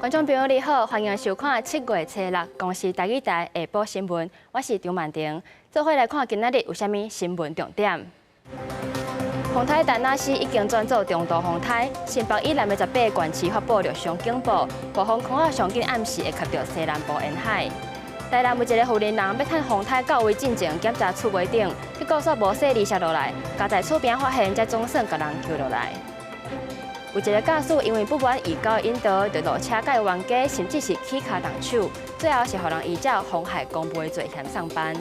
觀眾朋友你好，歡迎收看7月初六公視台語台下晡新聞，我是張曼婷，做伙來看今仔日有啥物新聞重點。風颱丹那斯已經轉做中度風颱，新北以南的18個縣市發布陸上警報，暴風圈仔上緊暗時會及著西南部沿海。台南有一個婦人人欲趁風颱到位進前檢查厝尾頂，結果煞無細膩摔落來，共在厝邊發現，才總算共人救落來。有一個駕駛因為不滿異狗引導，就落車共冤家，甚至是起跤動手，最後是予人依照妨害公務的罪嫌送辦。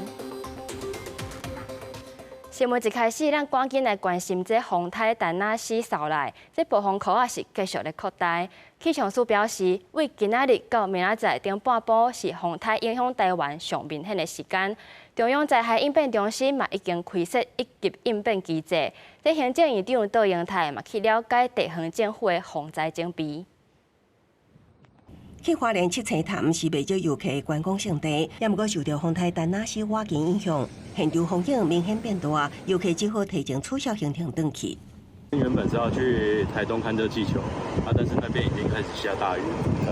新聞一開始，咱趕緊來關心這風颱丹那斯掃來，這暴風圈仔是繼續咧擴大。氣象署表示，為今仔日到明仔載頂半晡是風颱影響台灣上明顯的時間。中央災害應變中心嘛已經開設一級應變機制。這行政院長卓榮泰嘛去了解地方政府的防災準備。去花蓮七星潭是袂少遊客觀光勝地，也毋過受著風颱丹那斯倚近影響，現場風景明顯變大，遊客只好提前取消行程轉去。原本是要去台東看熱氣球，啊，但是那邊已經開始下大雨，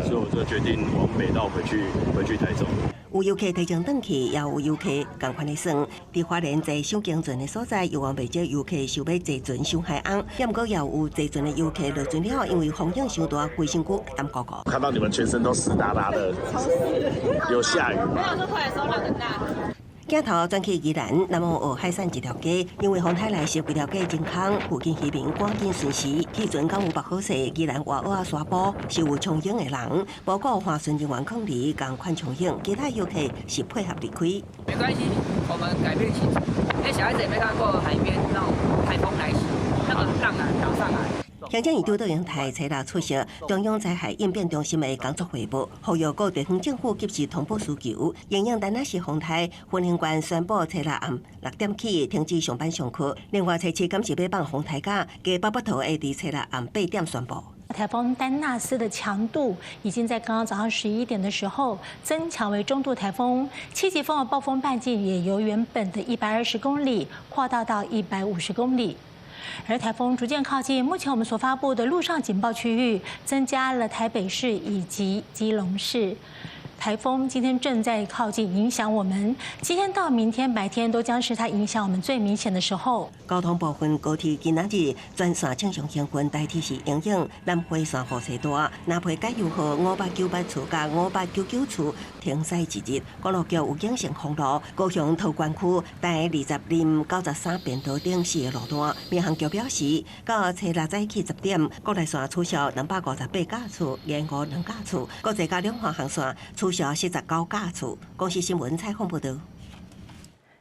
所以我就決定往北道回去，回去台中。有遊客提前轉去，也有遊客仝款的算。佇花蓮坐賞鯨船的所在，猶原袂少遊客想欲坐船賞海翁，也毋過也有坐船的遊客落船了後，因為風景傷大，規身軀澹糊糊。看到你們全身都濕噠噠的，有下雨嗎？沒有，說回來的時候浪很大。鏡頭轉去宜蘭南澳學海產一條街，因為風颱來襲，規條街真空，附近漁民趕緊巡視，彼陣敢有縛好勢？宜蘭外澳仔沙埔是有衝湧的人，無過帆船人員囥佇仝款衝湧，其他遊客是配合離開。沒關係，我們改變行程。因為小孩子也沒看過海邊那種颱風來襲，那個浪啊打上來。行政院長卓榮泰初六出席中央災害應變中心的工作會報，呼籲各地方政府及時通報需求。因應丹那斯風颱，雲林縣宣布初六暗6點起停止上班上課。另外，初七敢是欲放風颱假，嘉北北桃會佇初六暗8點宣布。颱風丹納斯的強度已經在剛剛早上11點的時候增強為中度颱風，7級風的暴風半徑也由原本的120公里擴大到150公里。而颱風逐漸靠近，目前我們所發布的陸上警報區域增加了台北市以及基隆市。颱風今天正在靠近，影響我們。今天到明天白天都將是它影響我們最明顯的時候。交通部分，高鐵今仔日全線正常營運，台鐵是營運南迴線雨勢大，南迴改油號5898處佮5899處停駛一日。公路局有警性封路，高雄桃園區台22-93便道頂四个路段。民航局表示，到初六早起10點，國內線取消258架次，延誤2架次，國際佮兩岸航線取消49架次。公視新聞採訪報導。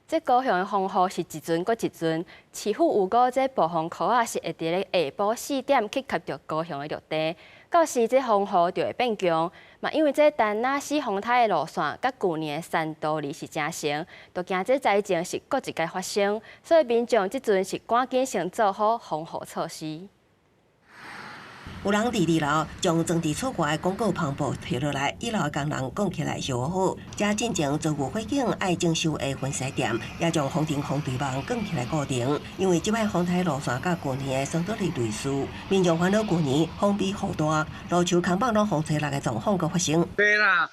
這高雄的風雨是一陣閣一陣，市府預估這暴風圈仔是會佇咧下晡4點去及著高雄的陸地，到時這風雨就會變強。嘛，因為這丹那斯風颱的路線佮舊年的珊多利是誠像，就驚這災情是閣一擺發生，所以民眾這陣是趕緊先做好防護措施。有人佇二樓將裝佇厝外的廣告帆布提落來，一樓的工人講起來修好。遮進前遭遇火警愛整修的薰衣店，也將防震防墜網捲起來固定。因為這擺風颱路線佮舊年的珊多利類似，民眾煩惱舊年風比雨大，路樹扛棒攏予吹落的狀況閣發生。對啦，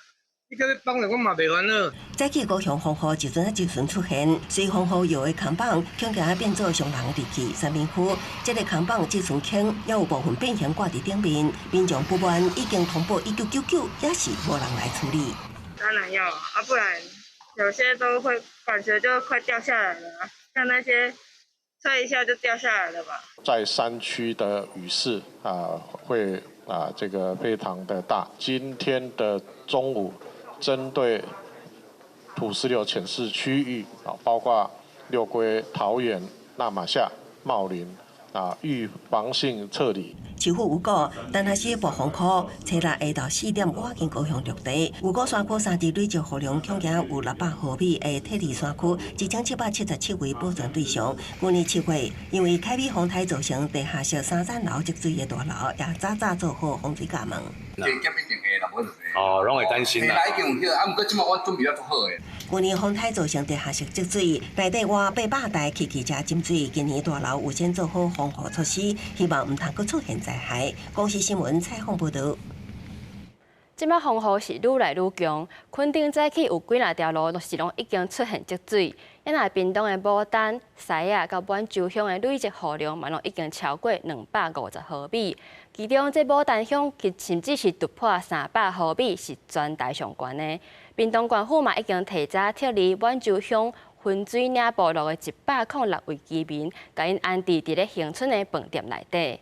你叫欲幫人，我嘛袂煩惱。早起高雄風雨一陣仔一陣出現，隨風雨搖的扛棒，恐驚變做傷人的利器。三民區這个扛棒這陣輕，也有部分變形掛佇頂面，民眾不滿，已經通報1999，也是無人來處理。當然要啊，不然有些都會感覺就快掉下來了，像那些吹一下就掉下來了吧。在山區的雨勢啊，會啊這個非常的大。今天的中午，針對土石流潛勢區域啊，包括六龜、桃園、那瑪夏、茂林啊，預防性撤離。市府預告，丹那斯暴風圈，初六下晝4點倚近高雄陸地。預估山區三日累積雨量恐驚有600毫米的退離山區1777位保全對象。舊年7月，因為凱美風颱造成地下室三層樓積水的大樓，也早早做好防水閘門。哦，攏會擔心啦。已經有啊，毋過這擺阮準備得足好的。舊年風颱造成地下室積水，內底倚800台汽機車浸水。今年大樓預先做好防護措施，希望毋通閣出現災害。公視新聞採訪報導。這擺風雨是愈來愈強，墾丁早起有幾若條路都是攏已經出現積水。因為屏東的牡丹、獅仔佮滿洲鄉的累積雨量嘛，攏已經超過250毫米。其中這牡丹鄉甚至是突破300毫米，是全台上懸的。屏東縣府嘛已經提早撤離滿洲鄉分水嶺部落的106位居民，共𪜶安置佇咧恆春的飯店內底。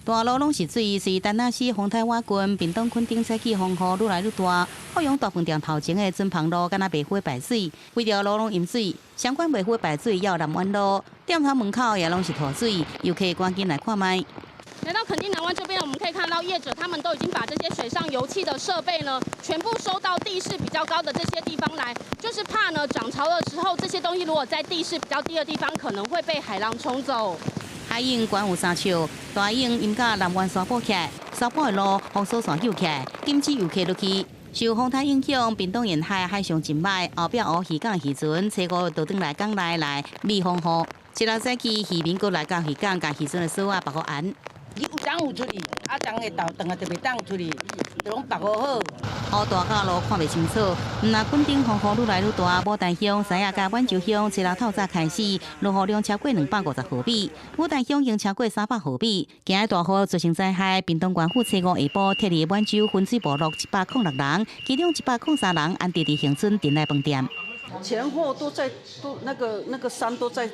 大路攏是水，隨丹那斯風颱倚近，屏東墾丁早起風雨愈來愈大。富陽大飯店頭前的尊芳路敢若袂赴排水，規條路攏淹水。相關袂赴排水，猶有南灣路店頭門口也攏是塗水，遊客趕緊來看覓。來到墾丁南灣這邊，我們可以看到業者他們都已經把這些水上遊憩的設備呢，全部收到地勢比較高的這些地方來，就是怕呢漲潮的時候，這些東西如果在地勢比較低的地方，可能會被海浪沖走。海湧懸有3尺，大湧淹甲南灣山坡起來，山坡的路封鎖線揪起來，禁止遊客落去。受風颱影響，屏東沿海海象真䆀，後壁湖漁港漁船初五就轉來港內來避風雨。這日早起漁民閣來到漁港，共漁船的索仔縛好絚。你有昨有出去，啊，昨下晝轉來就袂當出去，就攏縛好。雨大到路看袂清楚，毋但墾丁風雨愈來愈大，牡丹鄉、獅仔佮滿洲鄉，初六透早開始落雨量超過250毫米，牡丹鄉已經超過300毫米。今日大雨造成災害，屏東縣府初五下晡撤離滿洲分水部落106人，其中103人安置佇恆春鎮內飯店。前後都在都那個山都在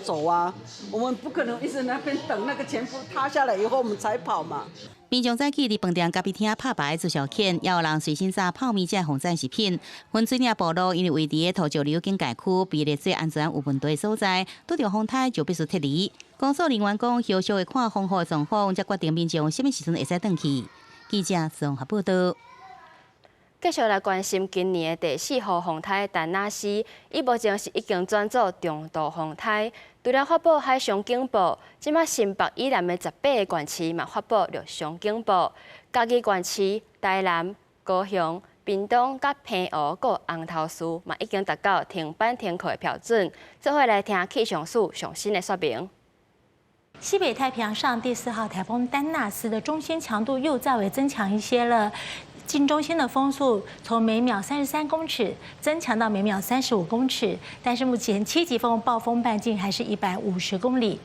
走啊，我們不可能一直那邊等那個全部塌下來以後我們才跑嘛。民眾早起佇飯店咖啡廳拍牌做消遣，也有人隨身攜泡麵這防災食品。分水嶺部落因為位佇土石流警戒區，被列做安全有問題所在，拄著風颱就必須撤離。工作人員講，後續會看風雨的狀況，才決定民眾啥物時陣會使轉去。記者綜合報道。繼續來關心今年的第四號風颱丹那斯，伊目前是已經轉做中度風颱。除了發布海上警報，這擺新北以南的18個縣市嘛發布陸上警報。嘉義縣市、台南、高雄、屏東、佮澎湖、閣紅頭嶼嘛已經達到停班停課的標準。做伙來聽氣象署上新的說明。西北太平洋上第四號颱風丹那斯的中心強度又再為增強一些了。近中心的風速從每秒33公尺增強到每秒35公尺，但是目前7級風暴風半徑還是150公里，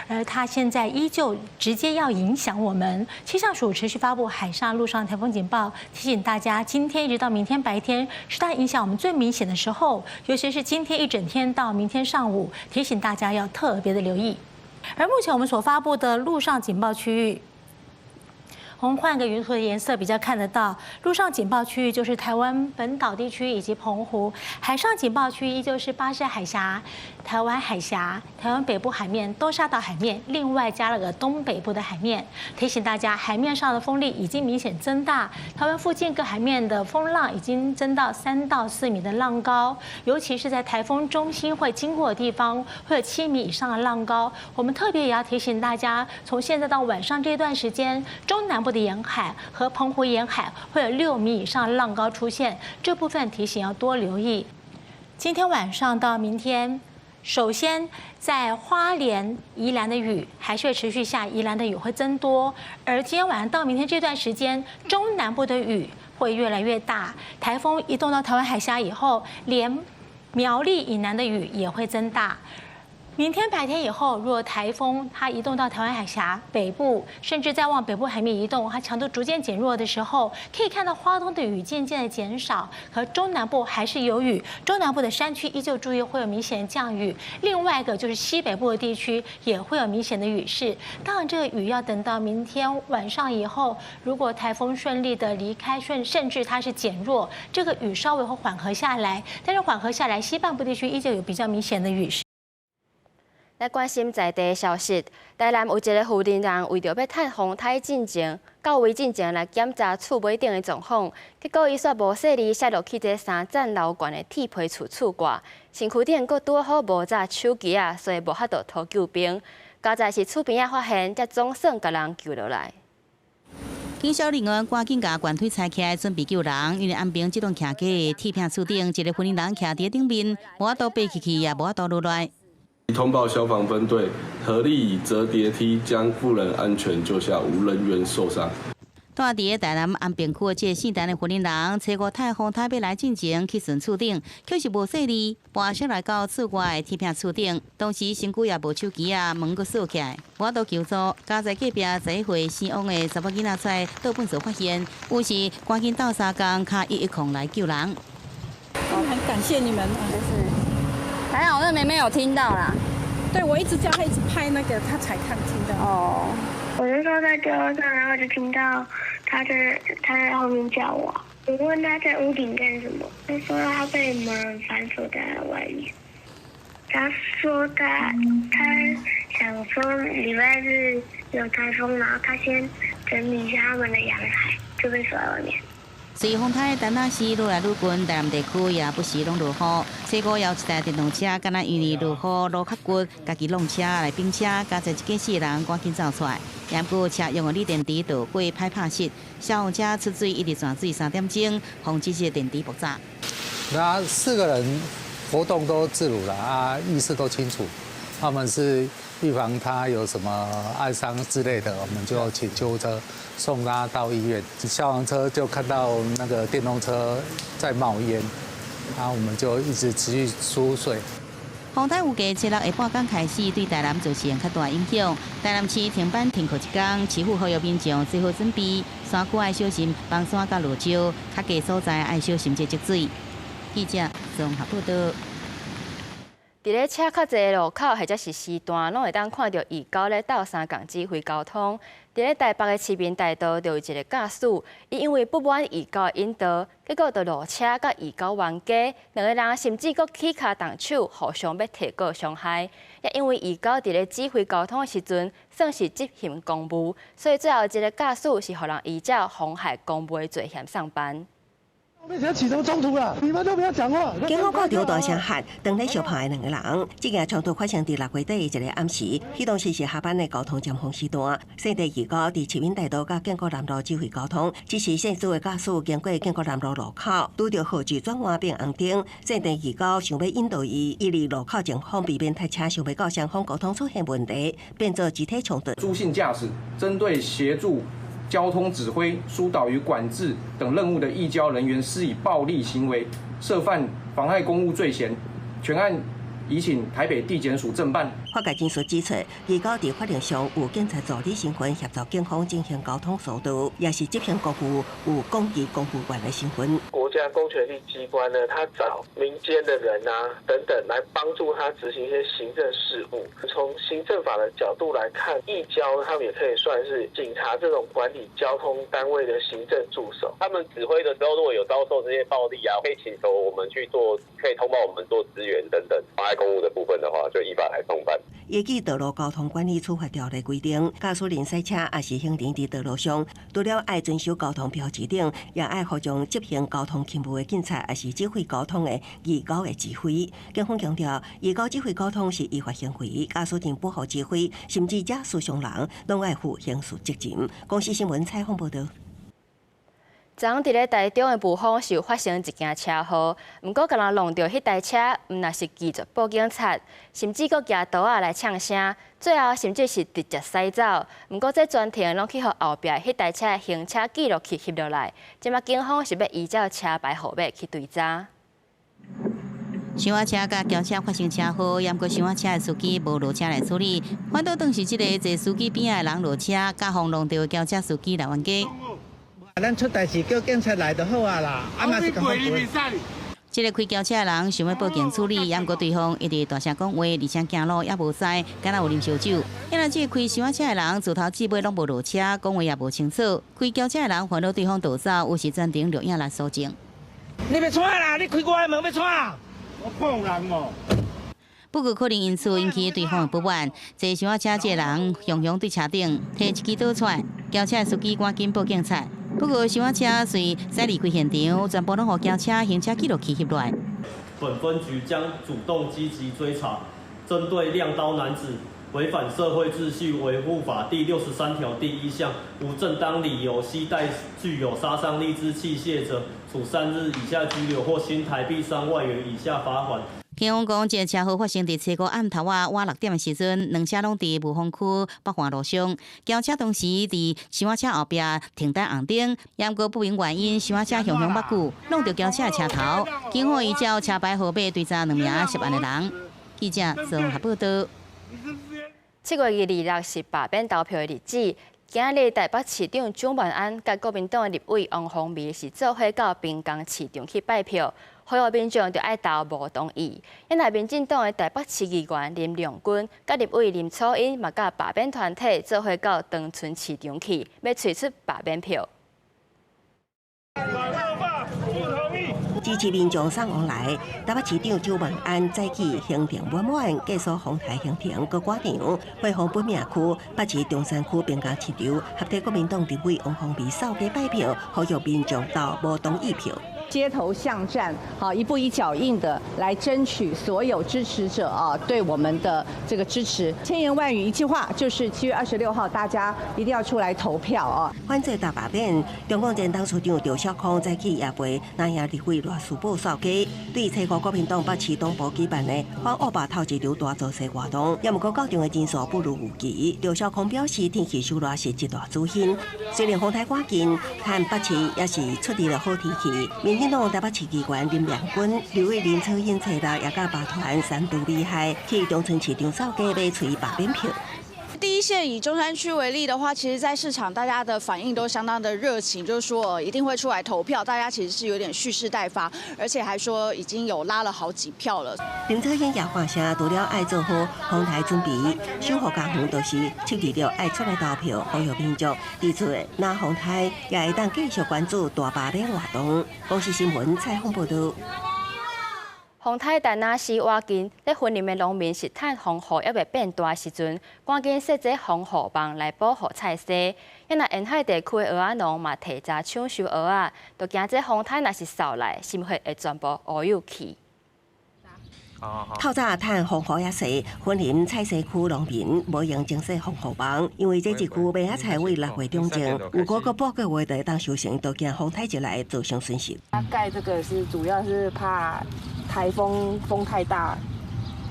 而它現在依舊直接要影響我們。氣象署持續發布海上、陸上颱風警報，提醒大家，今天一直到明天白天是它影響我們最明顯的時候，尤其是今天一整天到明天上午，提醒大家要特別的留意。而目前我們所發布的陸上警報區域。我們換個雲圖的顏色比較看得到，陸上警報區域就是台灣本島地區以及澎湖，海上警報區依舊是巴士海峽、台灣海峽、台灣北部海面、東沙島海面，另外加了個東北部的海面。提醒大家，海面上的風力已經明顯增大，台灣附近各海面的風浪已經增到3到4米的浪高，尤其是在颱風中心會經過的地方，會有7米以上的浪高。我們特別也要提醒大家，從現在到晚上這段時間，中南部的沿海和澎湖沿海會有6米以上浪高出現，這部分提醒要多留意。今天晚上到明天，首先在花蓮、宜蘭的雨還是會持續下，宜蘭的雨會增多。而今天晚上到明天這段時間，中南部的雨會越來越大。颱風移動到台灣海峽以後，連苗栗以南的雨也會增大。明天白天以後，若颱風它移動到台灣海峽北部，甚至再往北部海面移動，它強度逐漸減弱的時候，可以看到花東的雨漸漸的減少，可中南部還是有雨。中南部的山區依舊注意會有明顯的降雨。另外一個就是西北部的地區也會有明顯的雨勢。當然，這個雨要等到明天晚上以後，如果颱風順利的離開，甚至它是減弱，這個雨稍微會緩和下來。但是緩和下來，西半部地區依舊有比較明顯的雨勢。來關心在地的消息，台南有一个婦人為著欲趁風颱進前，到位進前來檢查厝尾頂的狀況，結果伊煞無細膩，摔落去這三層樓懸的鐵皮厝厝蓋，身軀頂閣拄好無紮手機仔，所以無法度討救兵。佳哉是厝邊仔發現，才總算共人救落來。警消人員趕緊共懸梯拆起來，準備救人。因為暗暝這棟徛家的鐵片厝頂，一个婦人徛佇頂面，無法度爬起去，也無法度落來。通報消防分隊，合力以摺疊梯將婦人安全救下，無人員受傷。住佇咧台南安平區的這个姓陳的雲林人，初五颱風颱欲來進前去巡厝頂，卻是無細膩，跋瀟來到厝外的鐵片厝頂，當時身軀也無手機仔，門閣鎖起來，無法度求助。佳哉隔壁11歲姓王的查某囡仔出來倒糞埽發現，於是趕緊鬥相共敲110來救人。很感謝你們，就是還好那妹妹有聽到啦。對，我一直叫她一直拍那個，她才看聽到。哦，我那時候在電話上，然後就聽到他在後面叫我。我問他在屋頂幹什麼，他說他被門反鎖在外面。他說他想說禮拜日有颱風，然後他先整理一下他們的陽台，就被鎖在外面。隨風颱丹那斯愈來愈近，台南地區也不時攏落雨。初五有一台電動車，敢若因為落雨路較滑，家己弄車來冰車，佳哉一家四个人趕緊走出來。毋過車用的鋰電池導火歹拍熄，消防車出水一直泉水3點鐘，防止這個電池爆炸。那四個人活動都自如了啊，意識都清楚。他們是預防他有什麼哀傷之類的，我們就請救護車送他到醫院。消防車就看到那個電動車在冒煙，然後我們就一直持續輸水。風颱預計初六下半工開始對台南造成較大影響。台南市停班停課一工，市府呼籲民眾做好準備，山區愛小心崩山佮落石，較低所在愛小心這積水。記者綜合報道。佇咧車較濟的路口或者是時段，攏會當看著義交咧鬥相共指揮交通。佇咧台北的市民大道就有一个駕駛，伊因為不滿義交的引導，結果就落車佮義交冤家，兩个人甚至閣起跤動手，互相欲提告傷害。也因為義交佇咧指揮交通的時陣，算是執行公務，所以最後這个駕駛是予人依照妨害公務的罪嫌送辦。面前起什麼衝突了？你們都不要講話。警方看著大聲喊，當咧相拍的兩個人，這件衝突發生佇6月底的一个暗時，彼當時是下班的交通尖峰時段。姓鄭義交佇市民大道佮建國南路指揮交通，這時姓朱的駕駛經過建國南路路口，拄著號誌轉彎變紅燈，姓鄭義交想欲引導伊，伊佇路口前方避免塞車，想欲到雙方溝通出現問題，變做肢體衝突。朱姓駕駛針對協助交通指揮、疏導與管制等任務的義交人員施以暴力行為，涉犯妨害公務罪嫌，全案移請台北地檢署偵辦。法界人士指出，義交佇法律上有警察助理身份協助警方進行交通疏導，也是執行公務有廣義公務員的身份。國家公權力機關呢，他找民間的人啊等等來幫助他執行一些行政事務。從行政法的角度來看，義交他們也可以算是警察這種管理交通單位的行政助手。他們指揮的時候，如果有遭受這些暴力啊，可以請求我們去做，可以通報我們做支援等等。妨礙公務的部分的話，就依法來送辦。依據道路交通管理處罰條例規定，駕駛人駛車抑是行人佇道路上，除了愛遵守交通標誌等，也愛服從執行交通勤務的警察，抑是指揮交通的義交的指揮。警方強調，義交指揮交通是依法行為，駕駛人不服指揮，甚至駕駛傷人，攏愛負刑事責任。公視新聞採訪報導。昨昏佇咧台中的霧峰是有發生一件車禍，毋過共人弄著彼台車，毋但是拒絕報警察，甚至閣舉刀仔來嗆聲，最後甚至是直接駛走。毋過這全程攏去予後壁彼台車的行車記錄器翕落來，這馬警方是欲依照車牌號碼去追查。小仔車佮轎車發生車禍，毋過小仔車的司機無落車來處理，反倒當是這个坐司機邊仔的人落車，佮予弄著轎車司機來冤家。咱出代誌叫警察來就好啊啦，啊嘛是共這个開轎車的人想欲報警處理，毋過對方一直大聲講話，而且行路也無駛，敢若有啉燒酒。因為這个開小仔車的人自頭至尾攏無落車，講話也無清楚。開轎車的人煩惱對方逃走，於是全程錄影來搜證。你欲創啦？你開我的門欲創？我碰人哦。不過可能因此引起對方的不滿，坐小仔車這个人雄雄對車頂提一支刀出來，轎車的司機趕緊報警察。不過小仔車隨駛離開現場，全部攏予轎車行車記錄器翕落來。本分局將主動積極追查，針對亮刀男子違反社會秩序維護法第63條第一項，無正當理由攜帶具有殺傷力之器械者，處3日以下拘留或新台幣3萬元以下罰款。警方講，這个車禍發生佇初五暗頭仔晚6點的時陣，兩車攏佇霧峰區北環路上。轎車當時佇小車後壁停等紅燈，毋過不明原因，小車雄雄目久，挵著轎車的車頭。警方依照車牌號碼追查兩名涉案的人。記者綜合報道。7月26是罷免投票的日子。今日台北市長蔣萬安佮國民黨的立委王鴻薇是做伙到平江市場去拜票，呼籲民眾著愛投無同意。因為民進黨的台北市議員林亮君佮立委林楚茵嘛佮罷免團體做伙到長春市場去，欲揣出罷免票。支持民眾送往來，台北市長蔣萬安早起行程滿滿，繼續訪台行程閣趕場，會訪本命區北市中山區平江市場，合體國民黨立委王鴻薇掃街拜票，呼籲民眾投無同意票。街頭巷戰，好一步一腳印的來爭取所有支持者啊對我們的這個支持。千言萬語一句話，就是7月26號，大家一定要出來投票啊！反對大罷免，中共前董事長趙少康早起也陪南亞立委賴士葆掃街，對初五國民黨北市黨部舉辦的反惡霸頭一場大造勢活動，也毋過到場的人數不如預期。趙少康表示，天氣受熱是一大主因，雖然風颱趕緊，但北市也是出現了好天氣。民進黨台北市議員林亮君、立委林楚茵初六也佮罷團三度厲害，去長春市場掃街欲揣罷免票。第一線以中山區為例的話，其實，在市場大家的反應都相當的熱情，就是說一定會出來投票，大家其實是有點蓄勢待發，而且還說已經有拉了好幾票了。林楚茵也發聲，除了愛做好風颱準備，守護家園，就是7月26愛出來投票，呼籲民眾提出若風颱也會當繼續關注大罷免活動。公視新聞採訪報道。風颱陳那斯倚近，咧雲林的農民是趁風雨猶未變大時陣，趕緊設這防護網來保護菜蔬。若沿海地區的蚵仔農嘛提早搶收蚵仔，就驚這風颱若是掃來，是毋會全部烏有去。透早趁風雨猶細，雲林菜蔬區農民無閒精設防護網，因為這一區麥仔菜為6月中種，有過個半個月就會當收成，就驚風颱一來造成損失。蓋這個是主要是怕颱風風太大，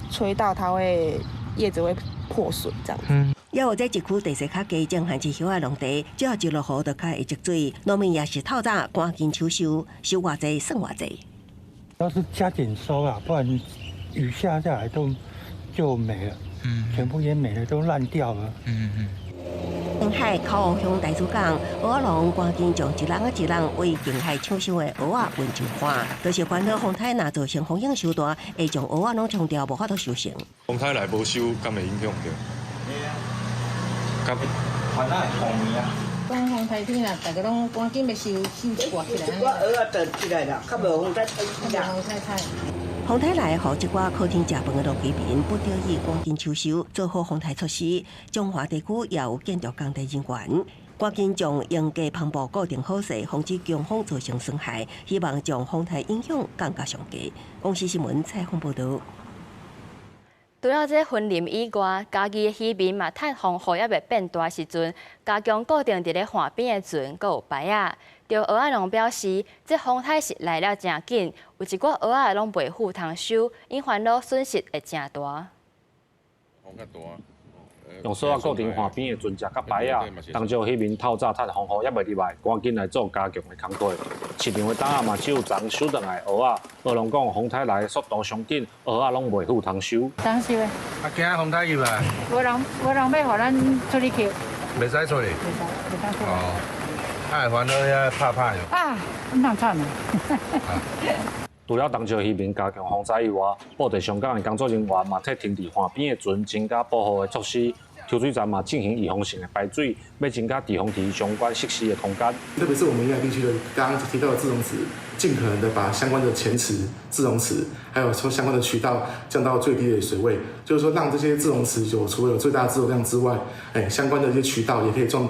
吹到它會葉子會破損這樣子。也有這一區地勢較低，種番薯葉的農地，只要一落雨就較會積水，農民也是透早趕緊搶收，收偌濟算偌濟。要是加緊收啊，不然雨下下來都就沒了，全部也沒了，都爛掉了。沿海口湖鄉大竹港，蚵仔農趕緊將一籠仔一籠為近海搶收的蚵仔運上岸，就是煩惱風颱若造成風湧傷大，會將蚵仔攏沖掉，無法度收成。風颱來無收，敢會影響著？敢？煩惱會碰面啊！講風颱天啊，大家攏趕緊欲收收一寡起來。一寡蚵仔就起來啦，較無風颱吹。風颱吹。風颱來，予這寡靠天食飯的農民不得已趕緊搶收，做好防颱措施。中華地區也有建築工地人員，趕緊將營地帆布固定好勢，防止強風造成損害。希望將風颱影響降到上低。公視新聞採訪報導。除了這雲林以外，嘉義的漁民嘛，趁風雨猶未變大時陣，加強固定佇咧岸邊的船，閣有排仔。著蚵仔農表示，這風颱是來了誠緊，有一寡蚵仔攏袂赴通收，𪜶煩惱損失會誠大。風較大。用索仔固定岸邊的船隻佮排仔，當作漁民透早趁風雨猶未入來，趕緊來做加強的工課。市場的擔仔嘛，只有昨收轉來蚵仔。蚵農講，風颱來速度上緊，蚵仔攏袂赴通收。通收的。啊，驚風颱入來。無人，無人欲予咱出去抾。袂使出去。袂使，袂使出。哦。啊，會煩惱遐拍拍喲。啊，那慘啊！除了東石漁民加強防災以外，布袋上港的工作人員嘛，替停佇岸邊的船增加保護的措施。抽水站嘛進行預防性的排水，欲增加滯洪池相關設施的空間。特別是我們沿海地區的剛剛提到的滯洪池，盡可能的把相關的前池、滯洪池，還有說相關的渠道降到最低的水位，就是說讓這些滯洪池有除了有最大滯洪量之外，相關的一些渠道也可以創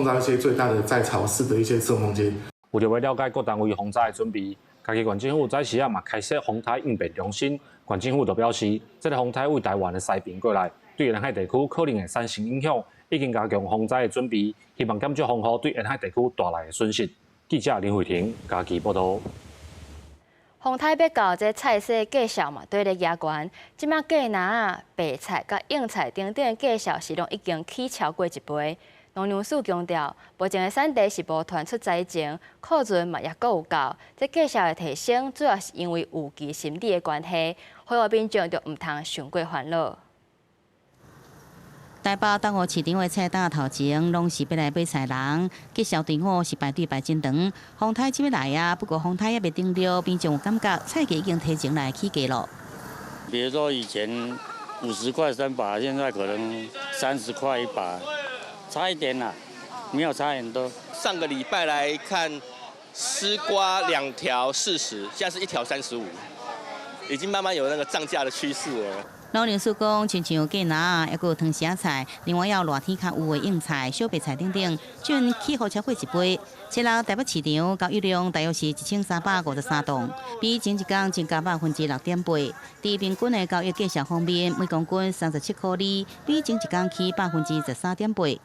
造一些最大的在潮濕的一些滯洪空間。為著欲了解各單位防災的準備，嘉義縣政府早時仔嘛開設風颱應變中心，縣政府就表示，這个風颱對台灣的西邊過來，對沿海地區可能會產生影響，已經加強防災的準備，希望減少風雨對沿海地區帶來的損失。記者林慧婷嘉義報道。風颱欲到，這菜市價數嘛綴咧加懸。這馬芥藍、白菜佮蕹菜等等的價數是攏已經起超過一倍。農糧署強調，目前的產地是無傳出災情，庫存嘛猶閣有夠。這價數的提升，主要是因為預期心理的關係，呼籲民眾就毋通傷過煩惱。台北東湖市場的菜擔頭前，攏是欲來買菜人，結銷隊伍是排隊排真長。風颱這欲來啊，不過風颱猶未登陸，民眾有感覺菜價已經提前來起價咯。比如說以前50塊三把，現在可能30塊一把，差一點啦，沒有差很多。上個禮拜來看，絲瓜兩條40，現在是一條35，已經慢慢有那個漲價的趨勢了。農糧署講，親像芥藍，猶閣有湯匙菜，另外猶有熱天較有的蕹菜、小白菜等等，均起予超過一倍。七六台北市場交易量大約是1353棟，比前一工增加6.8%。佇平均的交易價數方面，每公斤37塊2，比前一工起13.8%。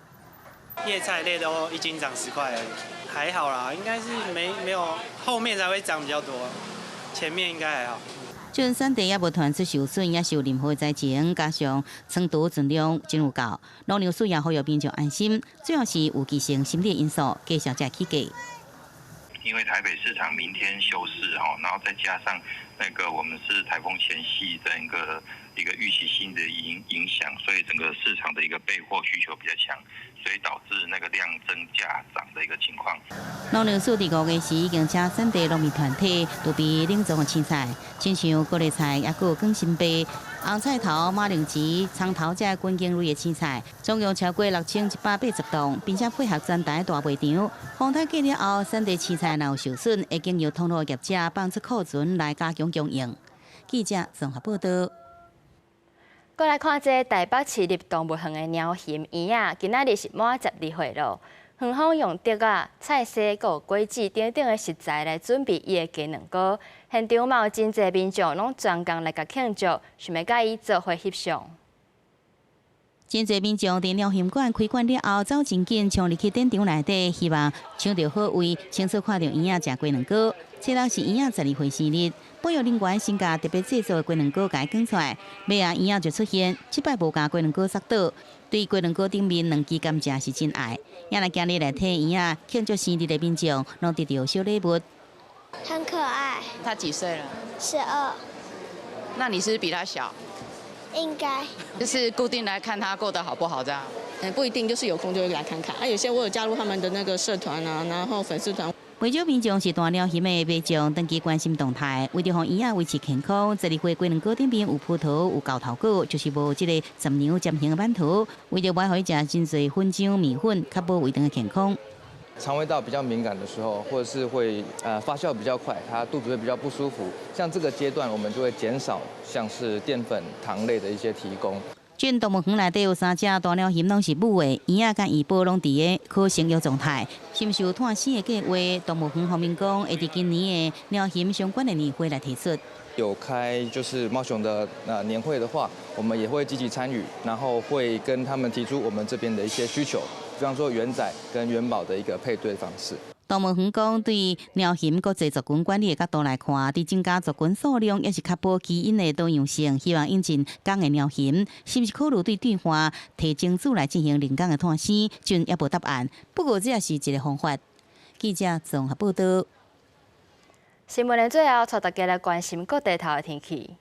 葉菜類都一斤漲10塊而已，還好啦，應該是沒有後面才會漲比較多，前面應該還好。這陣產地猶無傳出受損，抑是有任何災情，加上倉儲存量真有夠，農糧署也呼籲民眾安心，主要是預期性心理因素，繼續才起價。因為台北市場明天休市哈，然後再加上那個我們是颱風前夕的一個預期性的影響，所以整個市場的一個備貨需求比較強，所以導致那個量增價漲的一個情況。農糧署佇5月時已經請產地農民團體儲備冷藏的青菜，親像高麗菜，猶閣有卷心白、紅菜頭、馬鈴薯、蔥頭這根莖類的青菜，總共超過6180棟，並且配合全台大賣場。風颱過了後，產地青菜若有受損，會經由通路業者放出庫存來加強供應。記者綜合報導。過來看這台北市立動物園的貓熊圓仔，今仔日是滿12歲咯。園方用竹仔、菜絲、閣有果子等等的食材來準備伊的雞卵糕，現場嘛有真濟民眾攏專工來共慶祝，想欲佮伊做伙翕相。真濟民眾佇貓熊館開館了後，走真緊，衝入去展場內底，希望搶著好位，清楚看著圓仔食雞卵糕。這禮是圓仔12歲生日，保育人員先共特別製作的雞卵糕共伊囥出來，尾仔圓仔就出現，這擺無共雞卵糕摔倒，對雞卵糕頂面兩支甘蔗是真愛。也來今日來替圓仔慶祝生日的民眾，攏得著小禮物。很可愛。他幾歲了？12。那你是不是比他小？應該。就是固定來看他過得好不好這樣。嗯，不一定，就是有空就會來看看。啊，有些我有加入他們的那個社團啊，然後粉絲團。不少民眾是大貓熊的民眾，長期關心動態，為著予圓仔維持健康，12歲雞卵糕頂面有葡萄、有猴頭果，就是無這個十娘尖形的饅頭。為著袂予伊食真濟粉漿麵粉，確保胃腸的健康。腸胃道比較敏感的時候，或者是會發酵比較快，他肚子會比較不舒服。像這個階段，我們就會減少像是澱粉、糖類的一些提供。這動物園內底有三隻大貓熊，攏是母的，圓仔佮圓寶攏佇个可生育狀態。是毋是有湠生的計劃？動物園方面講，會佇今年的貓熊相關的年會來提出。有開就是貓熊的年會的話，我們也會積極參與，然後會跟他們提出我們這邊的一些需求，比方說圓仔跟元寶的一個配對方式。動物園講，對貓熊國際族群管理的角度來看，佇增加族群數量，抑是確保基因的多樣性，希望引進公的貓熊，是毋是考慮對對岸提精子來進行人工的湠生，暫猶無答案。不過這也是一個方法。記者綜合報導。新聞的最後，帶大家來關心各地頭的天氣。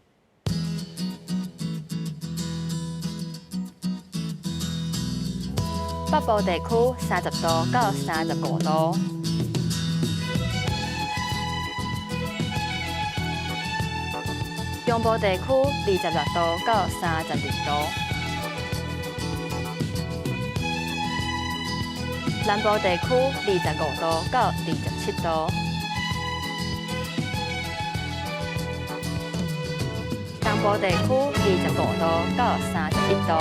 北部地區30度到35度。中部地區26度到32度，南部地區25度到27度，東部地區25度到31度，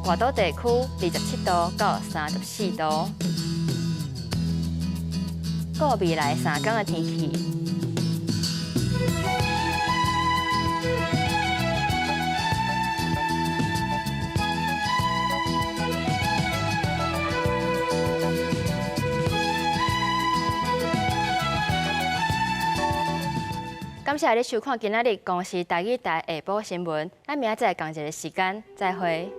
外島地區27度到34度。顧未來3天的天氣。感謝你收看今仔日公視台語台下晡新聞，咱明仔載仝一个時間再會。